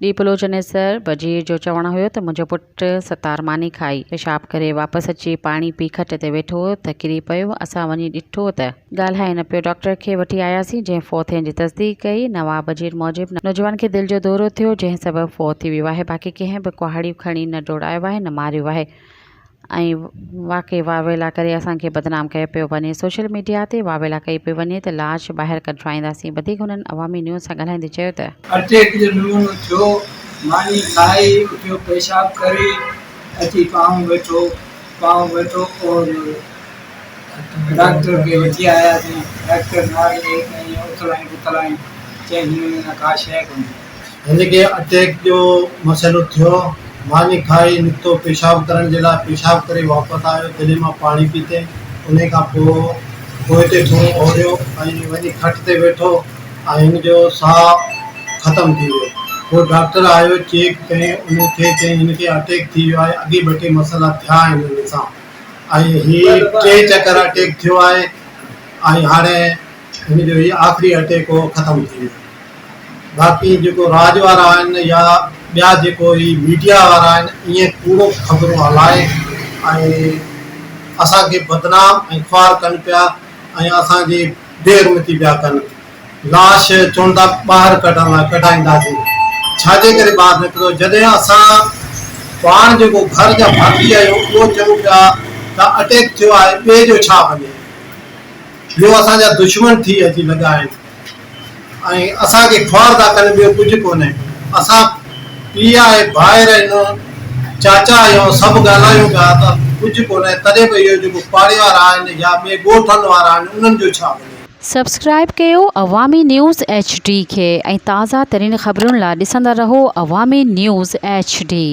ڏيپلو چنيسر وزير جو چوڻ هيو ته منهنجو پٽ ستار ماني کائي پيشاب ڪري واپس اچي پاڻي پي کٽ تي ويٺو هو ته ڪري پيو اسان وڃي ڏٺو ته ڳالهائي نه پيو ڊاڪٽر کي وٺي آياسين جنهن فوت ٿيڻ جي تصديق ڪئي نواب وزير موجب نوجوان کي دل جو دورو ٿيو جنهن سبب فوت ٿي ويو آهي باقي ڪنهن به ڪهاڙي کڻي نه ڊوڙايو آهي نه ماريو آهي ۽ واقعي واويلا ڪري اسان کي بدنام ڪيو پيو وڃي سوشل ميڊيا تي واويلا ڪئي پئي وڃي ته لاش ٻاهر ڪڍرائينداسين وڌيڪ هنن عوامي نيوز سان ڳالهائيندي چيو ته. اٽيڪ جو نمونو ٿيو، ماني کائي اٿيو پيشاب ڪري اچي پانء ويٺو، پانء ويٺو اور ڊاڪٽر کي وٺي آياسين، ڊاڪٽر ناري هيٺ ائين اٿلائين پٿلائين چيائين هن ۾ نه ڪا شيء ڪونهي. هن کي اٽيڪ جو مسئلو ٿيو، ماني کائي نڪتو پيشاب ڪرڻ جي لاء، پيشاب ڪري واپس آيو، دلي مان پاڻي پيتين، انهي کان پوء پوئتي ٿورو اوريو ۽ وڃي کٽ تي ويٺو ۽ هن جو ساهه ختم ٿي ويو. پوء ڊاڪٽر آيو چيڪ ڪيائين ان کي چيائين هن کي اٽيڪ ٿي ويو آهي، اڳي ٻه ٽي مسئلا ٿيا آهن هن سان ۽ هي ٽي چڪر اٽيڪ ٿيو آهي ۽ هاڻي هن جو هي آخري اٽيڪ هو ختم ٿي ويو. باقي جيڪو راڄ وارا آهن يا ٻيا جيڪو هي ميڊيا وارا آهن ائين ڪوڙو خبرون هلائي ۽ اسان کي بدنام ۽ خوار ڪن پيا ۽ اسان جي بي حرمتي پيا ڪن لاش چون ٿا ٻاهر ڪڍڻ لاء ڪڍائينداسين ڇا جي ڪري ٻاهر نڪتو جڏهن اسان پاڻ جيڪو گهر جا ڀاتي آهيون اهو چئون پيا ته اٽيڪ ٿيو آهي ٻئي جو ڇا وڃي ٻيو اسان جا دشمن ٿي اچي لڳا آهن ۽ اسان کي خوار ٿا ڪن ٻيو ڪجهه ڪونهي اسان پيء آهي ڀائر آهن چاچا آهيون سڀ ڳالهايون پيا ته ڪجهه ڪونهي تڏهن به اهو جيڪو پاڙي وارا آهن يا ٻئي ڳوٺن وارا آهن انهن جو ڇا وڃي. سبسڪرائيب ڪيو عوامي نيوز ايڇ ڊي کي ۽ تازه ترين خبرن لا ڏسندا رهو عوامي نيوز ايڇ ڊي.